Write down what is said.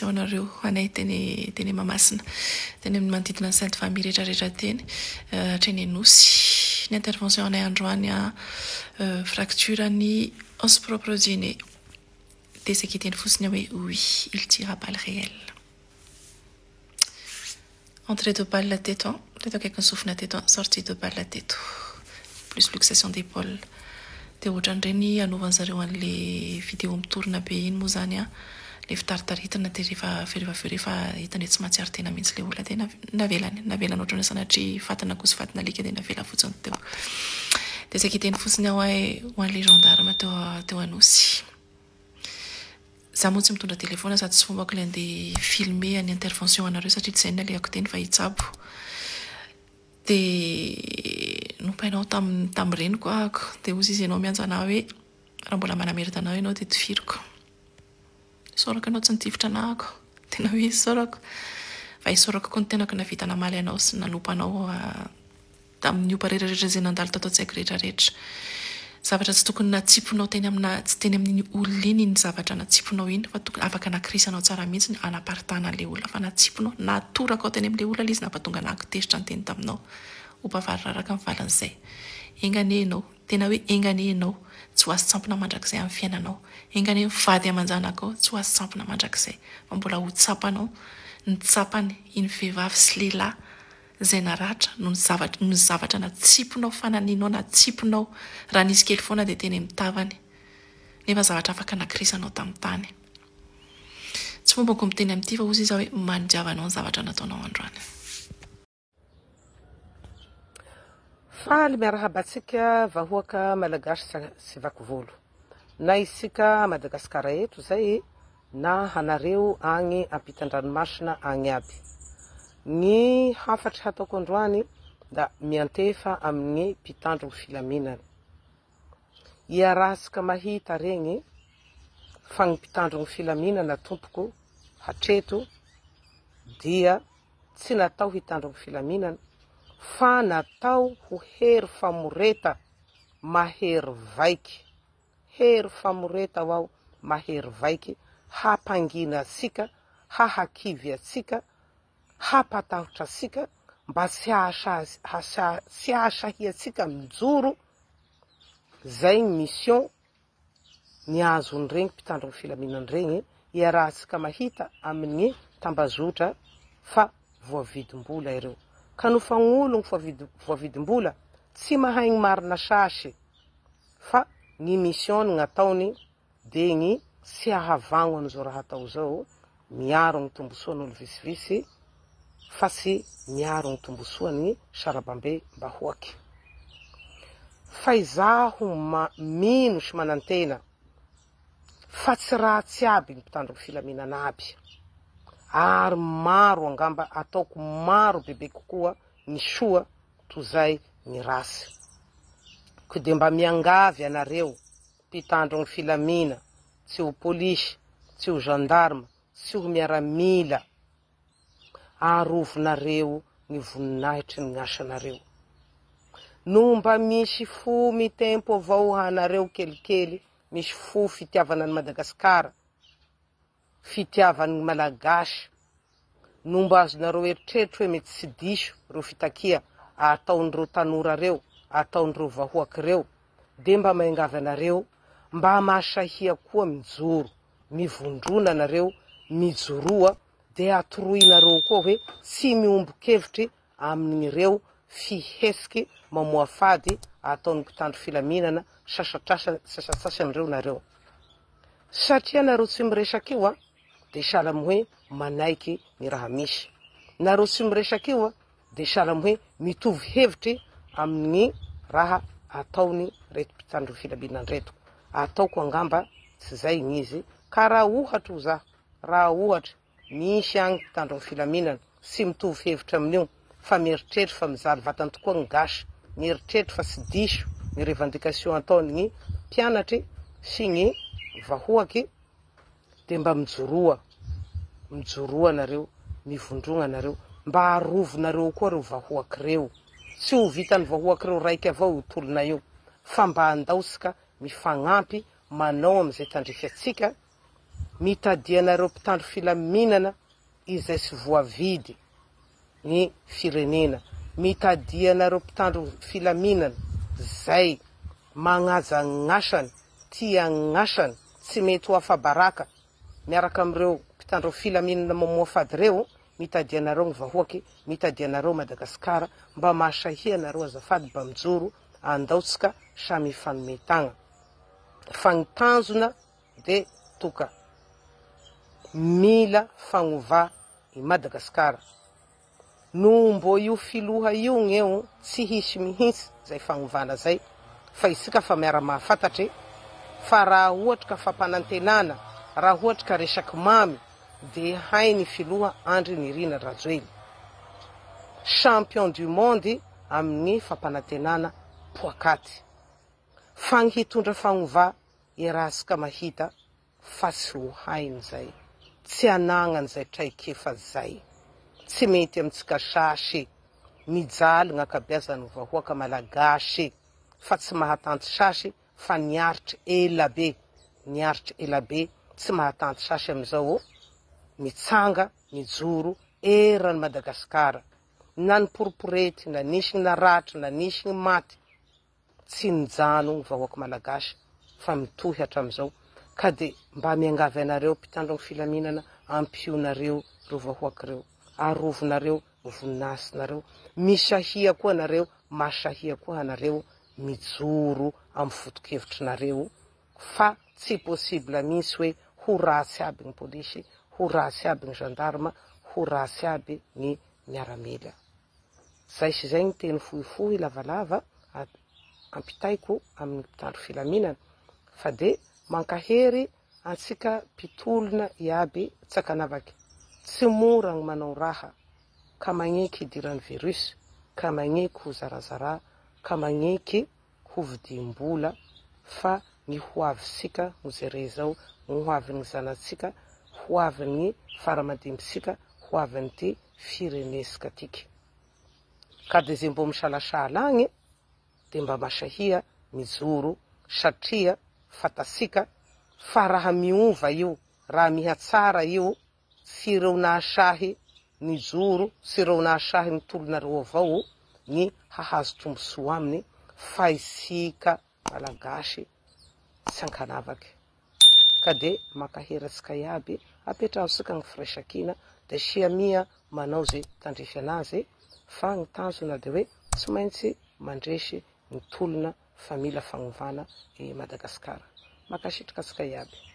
intervention anareo anay teny teny Mahamasina, teny amin'ny manodidina ny Sainte Famille rehetra rehetra teny, hatreny Anosy. Ny intervention anay androany an, fracture ny os propre du nez. Dia saika hiteny fotsiny aho hoe oui, il tire à balles réelles. Entrée de balle teto an, teto akaikin'ny sofina teto an, sortie de balle teto. Plus luxation d'épaule. Dia ohatran'ireny anaovan'zareo an'le vidéo mitorina be iny moa izany an, le fitaritaritina dia rehefa rehefa avy eo rehefa hitany hoe tsy mahatsiaro tena mihitsy le olona dia navelany, navelany ohatran'ny hoe sanatria fatina akoho sy fatina alika dia navela fotsiny teo. Dia saika hiteny fotsiny aho hoe ho an'le gendarme teo teo Anosy. Za moa tsy mitondra telephone sady tsy fombako ilay andeha hi-filmer ny intervention anareo satria tsy izay no nalehako teny fa hitsabo. Dia nompainao tamin'ny tamin'ny reniko ahako. Dia hozy izy ianao miantso anah hoe raha mbola manamerda anah ianao dia tifiriko. Isaorako ianao tsy nitifitra anah ako. Tena hoe isaorako. Fa isaorako koa ny tenako nahavita namaly anao sy nanompa anao Tamin'ny opa rehetra rehetra izay nandalo tato an-tsaiko rehetra rehetra. Zavatra tsy tokony natsipinao teny amina tsy teny amin'iny olona iny iny zavatra natsipinao iny fa tokony afaka nakirisanao tsara mihitsy ny hanaparitahana an'ilay olona fa natsipinao, natorakao teny amin'ilay olona ilay izy nampatonga anah tezitra niteny taminao. Opa vary raraka ny valin'izay. Enga anie ianao, tena hoe enga anie ianao tsy ho azo-tsampona mandrakizay amin'ny fiainanao. Enga anie ny vady aman-janakao tsy ho azo-tsampona mandrakizay fa mbola ho tsapanao ny tsapany iny vehivavy sy lehilahy izay naratra noho ny zavatra noho ny zavatra natsipinao fananianao natsipinao raha nisy kely foana dia teny amin'ny tavany nefa zavatra afaka nakirisanao tamin'ny tany. Tsy fombako miteny amin'ity fa hozy izy aho hoe mandiava anao ny zavatra nataonao androany. Faly miarahaba antsika vahoaka Malagasy sy vakivolo. Na isika Madagasikara eto zay na anareo agny ampitan-dranomasina agny aby. Ny hafatry hataoko androany da miantefa amin'ny mpitandro ny filaminana. Iarahantsika mahita regny fa ny mpitandro ny filaminana tompoko hatreto dia tsy natao hitandro ny filaminana fa natao ho hery famoreta mahery vaika. Hery famoreta ho aho mahery vaiky hampangina antsika, hahakivy antsika, hampatahotra antsika mba tsy tsy hahasahiantsika mijoro, zay ny mission ny azon'iregny mpitandro ny filaminana regny, iarahantsika mahita amin'ny tambazotra fa voavidim-bola ireo. Ka nofa gn'ologno voavidim-bola tsy mahay ny marina sasy. Fa ny mission ny nataony de ny tsy ahavagno an'izao raha atao zao, miaro ny tombosoan'olo visivisy fa tsy miaro ny tombosoan'ny sarabambe mbahoaky. Fa izaho ma mino sy manantena fa tsy ratsy aby ny mpitandro ny filaminana aby ary maro angamba ataoko maro bebe kokoa ny soa tozay ny rasy. Ko dia mba miangavy anareo mpitandro ny filamina, tsy ho polisy, tsy ho gendarme, tsy ho miaramila, arovinareo ny voninahitry ny asanareo. No mba misy fo mitempo avao hanareo kelikely, misy fo fitiavana an'i Madagasikara, fitiavan'ny Malagasy no mba azonareo eritreritro hoe mety tsy diso reo fitakia ataon'ireo tanora reo, ataon'ireo vahoaka reo, de mba miangavy anareo mba masahia koa mijoro, mivondrona nareo, mijoroa de atoroinareo koa hoe tsy miombon-kevitry amin'ireo fihetsiky mamoafady ataon'ny mpitandro filaminana sasatrasa sasatsasany reo nareo. Satria nareo tsy miresaka io a, de sahala amin'ny hoe manaiky ny raha misy. Nareo tsy miresaka io a, de sahala amin'ny hoe mitovy hevitry amin'ny raha ataony reto mpitandro filaminana reto. Ataoko angamba tsy zay ny izy, ka raha ohatra oza, raha ohatra Misy agny mpitandro ny filaminana tsy mitovy hevitra amin'io fa mieritreritra fa mijaly vatany tokoa ny gasy, mieritreritra fa tsy diso ny revendication ataon'ny mpianatry sy ny vahoaky dia mba mijoroa, mijoroa nareo, mivondrogna nareo, mba arovinareo koa reo vahoaky reo, tsy ho vitan'ny vahoaky reo raiky avao io tolona io fa mba andaosika mifagnampy manao amizay tandrify atsika. Mitadia anareo mpitandro filaminana izay sy voavidy ny firenena. Mitadia anareo mpitandro filaminana zay magnaja gn'asany, tia gn'asany, tsy mety ho afa-baraka miaraka amin'ireo mpitandro filaminana mamoafady reo. Mitadia anareo ny vahoaky, mitadia anareo Madagasikara, mba mahasahia anareo azafady, mba mijoro, andaotsika samy hifanome tagna. Fa ny tanjona de toka, mila fagnova i Madagasikara. No mbô io filoha io gneo tsy hisy mihitsy zay fagnovana zay, fa isika fa miara-mahafantatry fa raha ohatry ka fampanantenana, raha ohatry ka resaky mamy, de hainy filoha Andry Nirina Rajoely. Champion du monde amin'ny fampanantenana poakaty. Fa ny hitondra fagnova iarahasika mahita fa tsy ho hainy zay. Tsy anagnany zay traikefa zay. Tsy mety amintsika sasy. Mijaly gn'ankabeazan'ny vahoaka malagasy fa tsy mahatanty sasy, fa niaritry ela be, niaritry ela be, tsy mahatanty sasy amizao mitsanga mijoro eran'i Madagasikara. Na ny poriporety, na nisy ny naratra, na nisy ny maty, tsy nijano ny vahoaka malagasy fa mitohy hatramizao. Ka de mba miangavy anareo mpitandro ny filaminana, ampionareo reo vahoaka reo, arovinareo voninasinareo, misahia koa anareo, masahia koa anareo mijoro amin'ny foto-kevitrinareo, fa tsy possible mihitsy hoe ho ratsy aby ny polisy, ho ratsy aby ny gendarme, ho ratsy aby ny miaramila. Zay sy zay ny teny fohifohy lavalava ampitaiko amin'ny mpitandro filaminana, fa de mankahery antsika mpitolona iaby tsakanavaky. Tsy mora ny manao raha ka magneky hidiran'ny virus, ka magneky ho zarazara, ka magneky ho vidim-bola, fa ny ho avisika no jere zao, ny ho avin'ny zanatsika, ho avin'ny faramadimbisika, ho avin'ity firenesika tiky. Ka de zay mbô misalasala agny de mba masahia mijoro, satria fatasika fa raha miova io, raha mihatsara io, tsy ireo nahasahy nijoro, tsy ireo nahasahy nitolonareo avao ny hahazo tombontsoa aminy, fa isika malagasy tsy ankanavaky. Ka de mankahery antsika iaby, apetrahantsika ny firaisankina, de siamia manao zay tandrify anazy, fa ny tanjona de hoe tsy maintsy mandresy ny tolona fa mila fagnovana i Madagasikara. Mankasitraka antsika iaby.